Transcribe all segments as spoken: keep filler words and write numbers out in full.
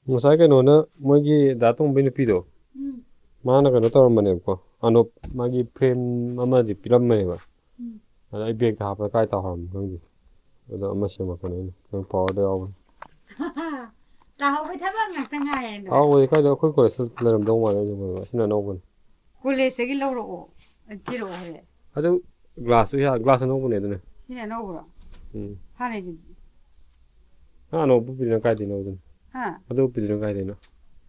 ꯉꯁꯥꯏ ꯀꯩꯅꯣꯅ, ꯃꯣꯏꯒꯤ ꯗꯥ ꯇꯣꯝꯕꯩ ꯅꯨꯄꯤꯗꯣ, ꯎꯝ ꯃꯥꯅ ꯀꯩꯅꯣ ꯇꯧꯔꯝꯕꯅꯦꯕꯀꯣ, ꯑꯅꯣꯞ ꯃꯥꯒꯤ ꯐ꯭ꯔꯦꯝ ꯑꯃꯗꯤ ꯄꯤꯔꯝꯕꯅꯦꯕ꯫ ꯎꯝ ꯑꯗ ꯑꯩ ꯕꯦꯒꯇ ꯍꯥꯞꯄꯗ ꯀꯥꯏ ꯇꯥꯍꯧꯔꯝꯅꯣ ꯈꯪꯗꯦ꯫ ꯑꯗꯣ ꯑꯃ ꯁꯦꯝꯃꯛꯄꯅꯦ ꯑꯩꯅ, ꯅꯪ ꯄꯋꯥꯔꯗ ꯌꯥꯎꯕꯅꯦ꯫ ꯇꯥꯍꯧꯕꯩ ꯊꯕꯛ ꯉꯥꯛꯇ ꯉꯥꯏꯔꯦ꯫ ꯑꯍꯥꯎꯕꯗꯤ ꯀꯥꯏꯗ, ꯑꯩꯈꯣꯏ ꯀꯣꯂꯦꯖꯇ ꯂꯩꯔꯝꯗꯧ ꯃꯥꯜꯂꯦ ꯑꯩꯁꯨ ꯈꯟꯕꯗ꯫ ꯑꯁꯤꯅ ꯑꯅꯧꯕꯅꯦ꯫ ꯀꯣꯂꯦꯖꯇꯒꯤ ꯂꯧꯔꯛꯑꯣ꯫ ꯑ, ꯊꯤꯔꯛꯑꯣ ꯍꯣꯔꯦꯟ꯫ ꯑꯗꯨ ꯒ꯭ꯂꯥꯁꯇꯨ ꯌꯥ-, ꯒ꯭ꯂꯥꯁ ꯑꯅꯧꯕꯅꯦ ꯑꯗꯨꯅꯦ꯫ ꯁꯤꯅ ꯑꯅꯧꯕꯔꯣ? ꯎꯝ꯫ ꯍꯥꯟꯅꯩꯗꯨꯗꯤ? ꯅꯪ ꯑꯅꯧꯕ ꯄꯤꯔꯤꯅ ꯀꯥꯏꯗꯩꯅꯣ ꯑꯗꯨꯅ? ꯍꯥ? ꯑꯗꯨ ꯄꯤꯔꯤꯅ ꯀꯥꯏꯗꯩꯅꯣ?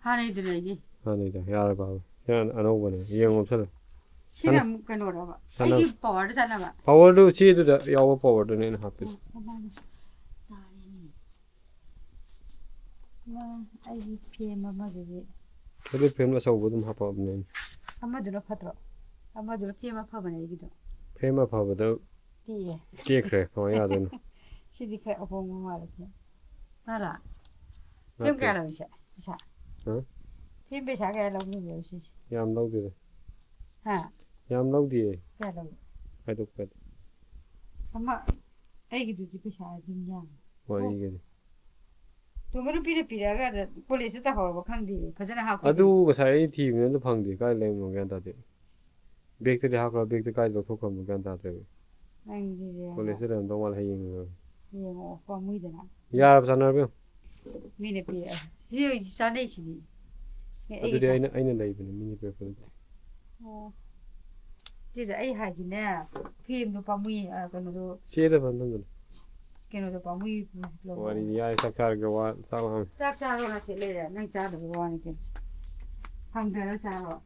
ꯍꯥꯟꯅꯩꯗꯨꯅꯦ ꯑꯩꯒꯤ꯫ ꯍꯥꯟꯅꯩꯗꯣ ꯌꯥꯔꯕ? ꯁꯤꯅ ꯑꯅꯧꯕꯅꯦ꯫ ꯌꯦꯡꯉꯣ ꯑꯝꯁꯜꯂ꯫ ꯁꯤꯅ ꯑꯃꯨꯛ ꯀꯩꯅꯣꯔꯕ? ꯁꯥꯟꯅ- ꯑꯩꯒꯤ ꯄꯋꯥꯔꯗ ꯆꯠꯅꯕ? ꯄꯋꯥꯔꯗꯨ ꯆꯦꯗꯨꯗ ꯌꯥꯎꯕ ꯄꯋꯥꯔꯗꯨꯅꯦ ꯑꯩꯅ ꯍꯥꯞꯄꯤꯗꯣ꯫ ꯑꯣ, ꯃꯥꯅꯦ꯫ ꯇꯥꯔꯦꯅꯦ꯫ ꯃꯥ, ꯑꯩꯒꯤ ꯐ꯭ꯔꯦꯝ ꯑꯃꯗꯨꯗꯤ꯫ ꯑꯗꯨ ꯐ꯭ꯔꯦꯝ ꯑꯆꯧꯕ ꯑꯗꯨꯝ ꯍꯥꯞꯄꯛꯑꯕꯅꯦ ꯑꯩꯅ꯫ ꯑꯃꯗꯨꯅ ꯐꯠꯇ꯭ꯔꯣ? ꯑꯃꯗꯨꯅ ꯐ꯭ꯔꯦꯝ ꯑꯐꯕꯅꯦ ꯑꯩꯒꯤꯗꯣ꯫ ꯐ꯭ꯔꯦꯝ ꯑꯐꯕꯗ ꯄꯤꯌꯦ꯫ ꯇꯦꯛꯈ꯭ꯔꯦ, ꯀꯃꯥꯏꯅ ꯌꯥꯗꯣꯏꯅꯣ? ꯁꯤꯗꯤ ꯈꯔ ꯑꯍꯣꯡꯕ ꯃꯥꯜꯂꯦ ꯐ꯭ꯔꯦꯝ꯫ ꯅꯠꯇ꯭ꯔꯥ? ꯐ꯭ꯔꯦꯝ ꯅꯠꯇꯦ꯫ ꯀꯌꯥ ꯂꯧꯏꯁꯦ? ꯄꯩꯁꯥ? ꯍꯥ? ꯐ꯭ꯔꯦꯝ ꯄꯩꯁꯥ ꯀꯌꯥ ꯂꯧꯈꯤꯒꯦ ꯁꯤꯁꯦ? ꯌꯥꯝ ꯂꯧꯗꯦꯗ꯫ ꯍꯥ? ꯌꯥꯝ ꯂꯧꯗꯤꯌꯦ꯫ ꯀꯌꯥ ꯂꯧꯏ? ꯍꯥꯏꯗꯣꯛꯄꯗ꯫ ꯑꯃ ꯑꯩꯒꯤꯗꯨꯗꯤ ꯄꯩꯁꯥ ꯑꯗꯨꯝ ꯌꯥꯝꯃꯦ꯫ ꯋꯥꯔꯤꯒꯗꯤ꯫ ꯇꯣꯝꯕ ꯅꯨꯄꯤꯅ ꯄꯤꯔꯛꯑꯒ ꯑꯗ ꯀꯣꯂꯦꯖꯇ ꯇꯧꯍꯧꯔꯕ ꯈꯪꯗꯦ꯫ ꯐꯖꯅ ꯍꯥꯞꯀꯦ꯫ ꯑꯗꯨ ꯉꯁꯥꯏ ꯑꯩ ꯊꯤꯕꯅꯦ, ꯑꯗꯨ ꯐꯪꯗꯦ꯫ ꯀꯥꯏ ꯂꯩꯕꯅꯣ ꯒ꯭ꯌꯥꯟ ꯇꯥꯗꯦ꯫ ꯕꯦꯛꯇꯗꯤ ꯍꯥꯞꯈ꯭ꯔ, ꯕꯦꯛꯇ ꯀꯥꯏ ꯂꯧꯊꯣꯛꯈ꯭ꯔꯕꯅꯣ ꯒ꯭ꯌꯥꯟ ꯇꯥꯗ꯭ꯔꯦꯕ꯫ ꯅꯪꯁꯤꯗꯤ ꯀꯣꯂꯦꯖꯇ ꯂꯩꯔꯝꯗꯧ ꯃꯥꯜꯂꯦ ꯍꯌꯦꯡ꯫ ꯌꯦꯡꯉꯣ, ꯄꯥꯝꯃꯨꯏꯗꯅ꯫ ꯌꯥꯔꯕ ꯆꯥꯟꯅꯔꯕ ꯌꯦꯡꯉꯣ꯫ ꯃꯤꯅ ꯄꯤꯔꯛꯑꯦ꯫ ꯁꯤ ꯍꯧꯖꯤꯛ ꯆꯥꯅꯩꯁꯤꯗꯤ꯫ ꯑꯦ, ꯑꯩꯒꯤ ꯑꯗꯨꯗꯤ ꯆꯥ- ꯑꯩꯅ, ꯑꯩꯅ ꯂꯩꯕꯅꯦ, ꯃꯤꯅ ꯄꯤꯔꯛꯄ ꯅꯠꯇꯦ꯫ ꯑꯣ꯫ ꯁꯤꯗ ꯑꯩ ꯍꯥꯏꯗꯤꯅꯦ, ꯐ꯭ꯔꯦꯝꯗꯣ ꯄꯥꯝꯃꯨꯏ, ꯑ, ꯀꯩꯅꯣꯗꯣ꯫ ꯆꯦꯗ ꯐꯖꯅ ꯊꯝꯖꯤꯜꯂꯨ꯫ ꯀꯩꯅꯣꯗꯣ ꯄꯥꯝꯃꯨꯏ꯫ ꯋꯥꯔꯤꯗꯤ ꯌꯥꯔꯦ, ꯆꯥꯛ ꯆꯥꯔꯒꯦ, ꯋꯥ ꯆꯥꯛ ꯂꯥꯝꯃꯦ꯫ ꯆꯥꯛ ꯆꯥꯔꯣ, ꯉꯁꯤ ꯂꯩꯔꯦ꯫ ꯅꯪ ꯆꯥꯗꯕ ꯋꯥꯅꯤ ꯀꯩꯅꯣ꯫ ꯍꯪꯗꯔ ꯆꯥꯔꯣ꯫